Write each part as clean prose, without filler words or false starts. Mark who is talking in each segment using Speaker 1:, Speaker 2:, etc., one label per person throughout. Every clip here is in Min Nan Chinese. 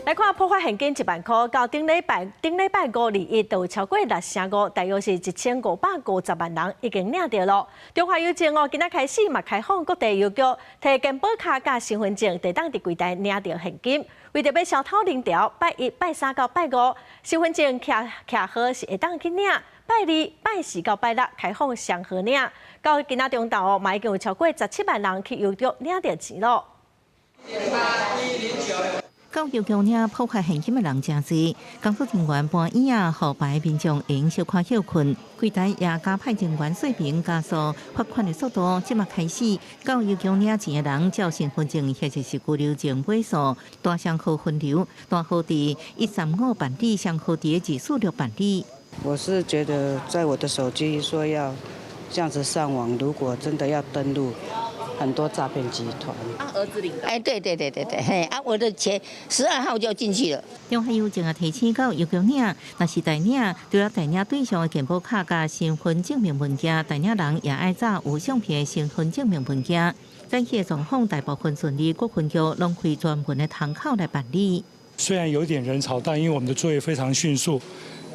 Speaker 1: 來看普發現金1萬箍，到頂禮拜頂禮拜五二一，就有超過六成五，大約是1550萬人已經領著囉。中華郵政哦，今仔開始嘛開放各地郵局，提健保卡佮身份證，就當佇櫃台領著現金。為著欲消偷人潮，拜一、拜三到拜五，身份證徛徛號是會當去領；拜二、拜四到拜六開放雙號領。到今仔中晝哦，嘛已經有超過17萬人去郵局領著錢囉。
Speaker 2: 到郵局領普發現金的人誠濟，工作人員搬椅仔，予排民眾會用小可歇睏。櫃台也加派人員說明加速發款的速度。這馬開始，到郵局領錢的人照身份證或者是居留證尾數，大雙號分流，大號佇一三五辦理，雙號佇246辦理。
Speaker 3: 我是覺得，在我的手機說要這樣子上網，如果真的要登錄，很多詐騙集團。
Speaker 4: 幫兒子領的。哎，對對對對對，嘿，啊，我的錢12號就進去了。
Speaker 2: 中華郵政也提醒到郵局領，若是代領，除了代領對象的健保卡佮身份證明文件，代領人也愛紮有相片的身份證明文件。早起的狀況大部分順利，各分局攏開專門的窗口來辦理。
Speaker 5: 雖然有點人潮，但因為我們的作業非常迅速，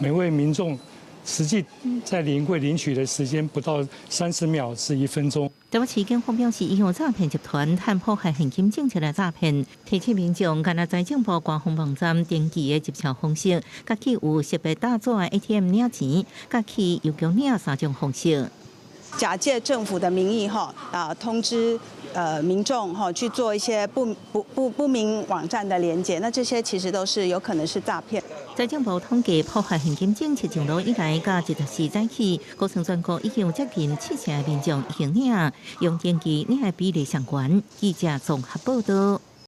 Speaker 5: 每位民眾實際在臨櫃領取的時間不到30秒至1分鐘。
Speaker 2: 台北市警方表示，伊用詐騙集團趁普發現金政策來詐騙，提醒民眾，干焦財政部官方網站登記的入賬方式，佮去有識別大紙的 ATM 領錢，佮去郵局領三種方式。
Speaker 6: 假借政府的名義，哈啊通知民眾哈去做一些不明網站的連結，那這些其實都是有可能是詐騙。
Speaker 2: 財政部統計，普發現金政策上路以來，佮24早起，估算全國已經有接近七成的民眾已經領，用登記領的比例上懸。記者綜合報道。